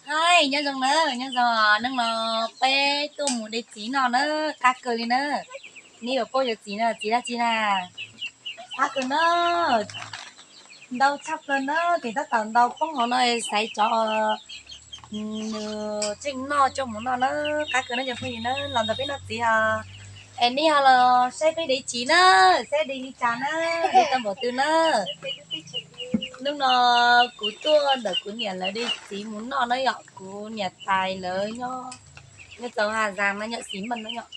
Hais, nyob zoo na, nyob zoo, hnub no peb tuaj mus de txiv noj na, qab kawg li na. Neb yuav paub yuav txiv no, txiv dab tsi na? Qab kawg na, ntau tshaj plaws na, ces tab tom ntau poob hauv no xaiv cov nws tseem noj coj mus noj na, qab kawg na cov phooj ywg na, los ntawm peb noj txiv os. Es nej ho los saib peb de txiv na, saib de li cas na, de tau npaum twg na. Hnub no kuv tuaj ntawm kuv niam lawv de txiv mus noj na yom, kuv niam tais lawv nyob, nyob tau Has Zas no yom, Xis Meej no yom.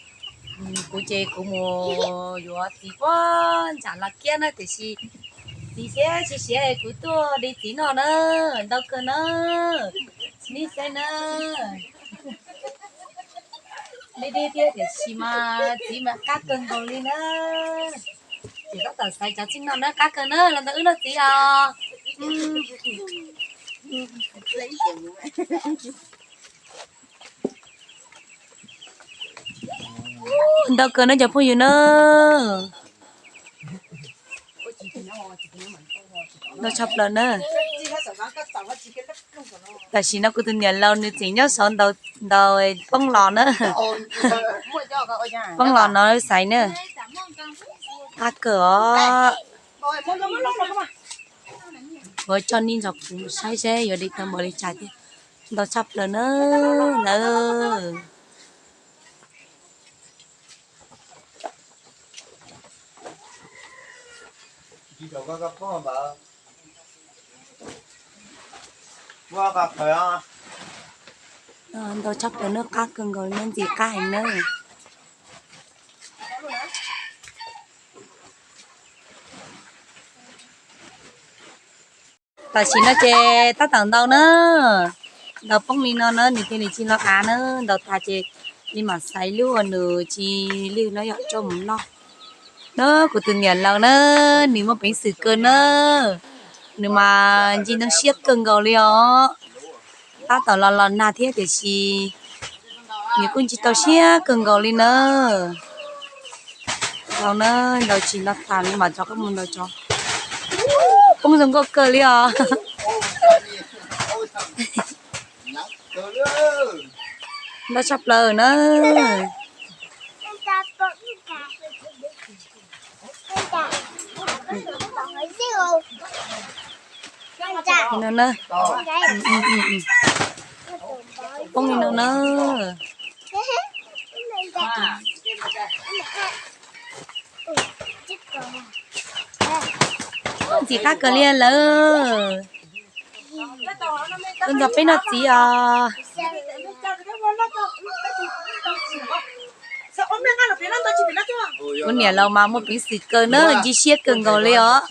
Kuv ces kuv mus yuav txiv puag nram Los Kiab na, tiam sis txiv siav tsis siav es kuv tuaj de txiv noj na, ntau kawg na. Nej saib na, deb deb thiab tiam sis mas txiv mas qab kawg nkaus li na. Ces tab tom xaiv cov tseem noj na, qab kawg na, los ntawm wb noj txiv os. Ntau kawg na cov phooj ywg na. Ntau tshaj plaws na. Tam sim no kuv tus niam laus nws tseem nyob saud ntaus poob los na. Poob los no xaiv na. Qab kawg os. Kuv coj nej nrog kuv saib seb yuav de tau npaum li cas thiab. Ntau tshaj plaws na lawm. Ntau tshaj plaws na, qab kawg nkaus na, ntxim qab heev na. Tam sim no ces tab tom ntau na, ntau poob li no na nws thiaj li tsis loj av na, ntau tas ces li mam xaiv lub uas nws tsis lwj no yom coj mus noj. Na kuv tus niam laus na, nws muaj peev xwm kawg na, nws mas ntsis ntoo siab kawg nkaus li os. Tab tom los los nag thiab tiam sis nws kuj ntsis tau siab kawg nkaus li na. Ntau na, ntau tsis nto tas li mam rov qab mus ntau tso. Poob zoo nkauj kawg li os. Ntau tshaj plaws na. Li no na. Poob li no na. Ntxim qab kawg li lawm. Tuaj nrog peb noj txiv os. Kuv niam laus mas muaj peev xwm kawg na, ntsis siab kawg nkaus li os.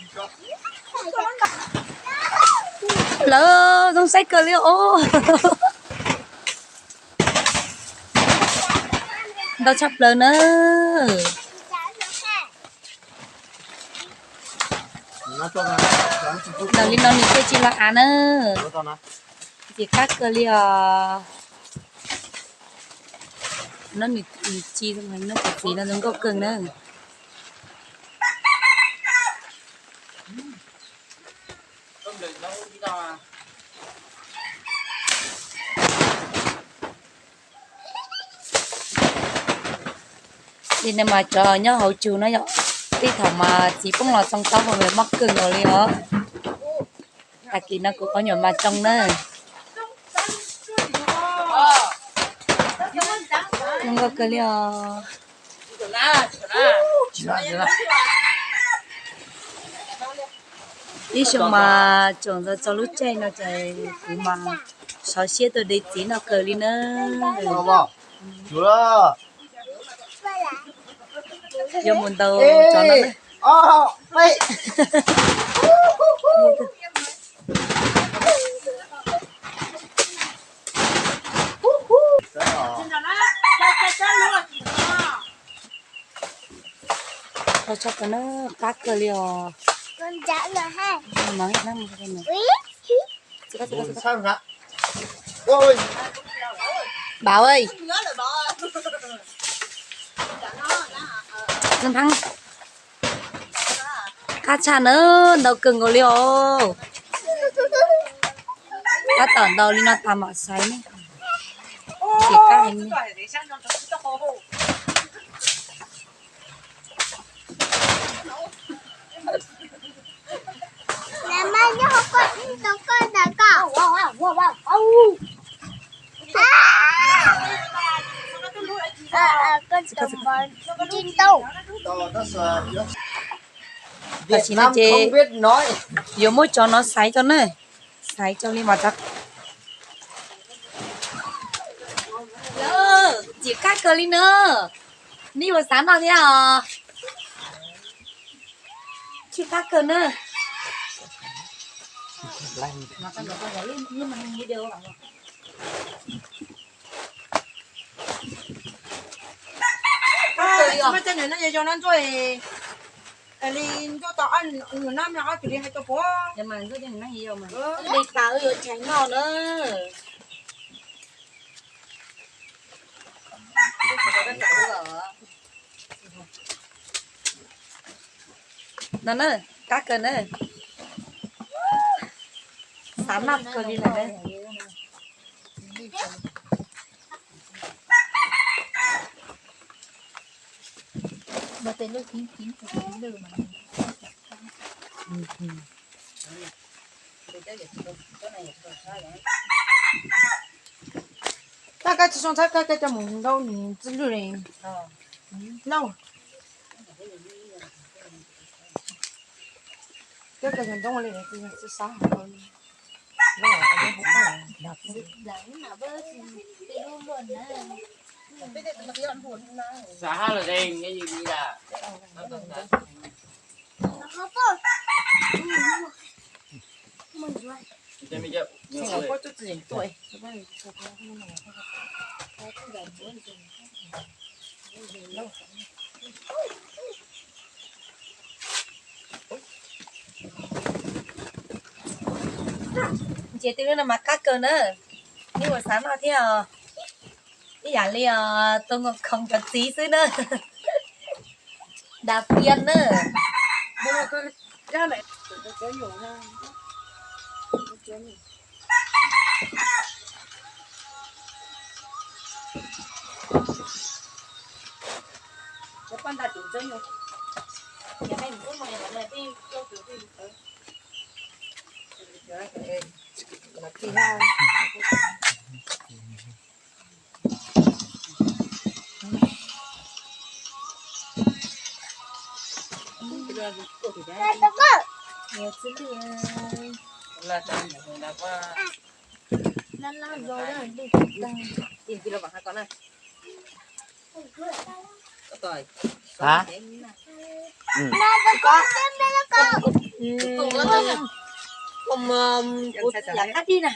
Lawv zoo saib kawg li os. Ntau tshaj plaws na. Ntawm li no nws thiaj tsis loj av na. Ntxim qab kawg li os. No nws tsis, no cov txiv no zoo nkauj kawg na. Li no mas cov nyob hauv tsug no yom, tej thaum mas txiv poob los tsoo taub hau mas mob kawg nkaus li os. Tag kis no kuv qhov nyuam mas tsoo na. Zoo nkauj kawg li os. Ib xyoo mas tsoom ntxov txog lub caij no ces kuv mas sov siab tuaj de txiv noj kawg li na. Yuav mus ntaus tsov no. Tau tshaj tau na, qab kawg li os. Npam, qab tshaj na, ntau kawg nkaus li os. Tab tom ntaus li no tas mam xaiv ne. Ces kab heev ne. Tam sim no ces yuav muab cov no xaiv rau na, xaiv rau li mas tso. Txiv qab kawg li na, nej puas xav noj thiab os? Tsis qab kawg na. Li ntuj tau ob nus nab, ob tug li hais rau puav. Li tas wb yuav tsheev noj na. No na, qab kawg na. Xav noj kawg li lawm na. Tab koj tsis zoo txhawb koj, koj coj mus nkaub nws txwj lwj li. Lauj, koj cov ntoo li txi sab. Ntsia tej lub no mas qab kawg na, nej puas xav noj thiab os? Ib yam li os, tus nkaus khoom cov txiv xwb na. Das piam na.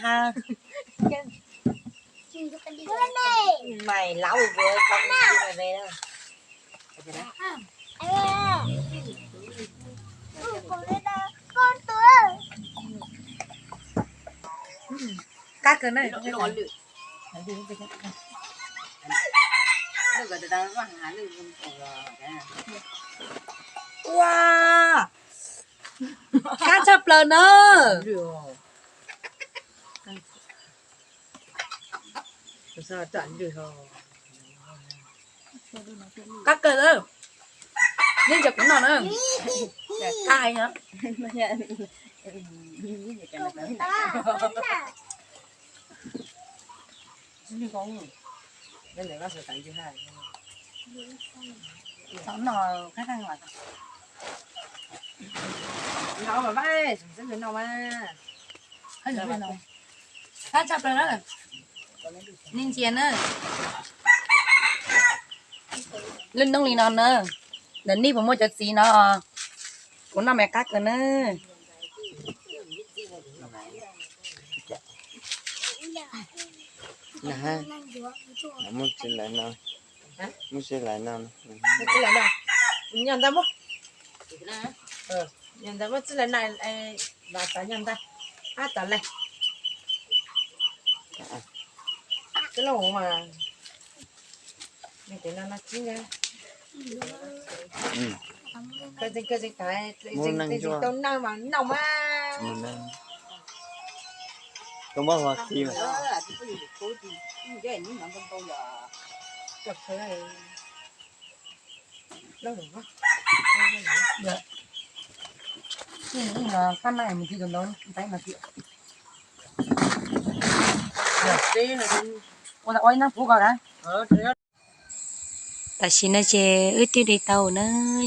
Hả? Mày láo rồi, con đi mày về đâu. Qab kawg na. Ua, qab tshaj plaws na. Qab kawg na. Neb ntsia kuv noj na. Qab heev na. Qab tshaj plaws na. Nej ntsia na. Lub noob li no na. Ntawm nej puas muaj cov txiv no? Kuv noj mas qab kawg na. Muab txiv lawv no, muab txiv lawv no. Nyaj ntag muab, nyaj ntag muab txiv lawv na, vas tas nyaj ntag, ab tas lawm. Koj los mas, koj tseem tau noj mas noj mas. Tam sim no ces wb twb de tau na,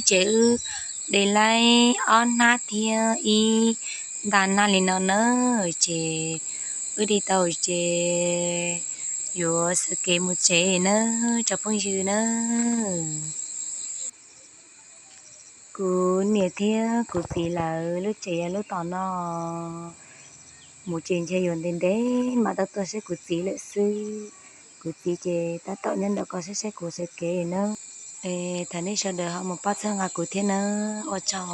ces wb de laib ob hnab thiab ib nta nag li no na, ces wb de tau ces yuav sawv kev mus tsev na, tsoom phooj ywg na. Kuv niam thiab kuv txiv lawv lub tsev yog lub tom no, mus tsev ntshe yuav ntev ntev mam tau tuaj saib kuv txiv lawm xwb. Kuv txiv ces tab tom nyob ntawm ko saib saib kuv sawv kev na. Es thov nej sawv daws ho mus pab txhawb nqa kuv thiab na, ua tsaug.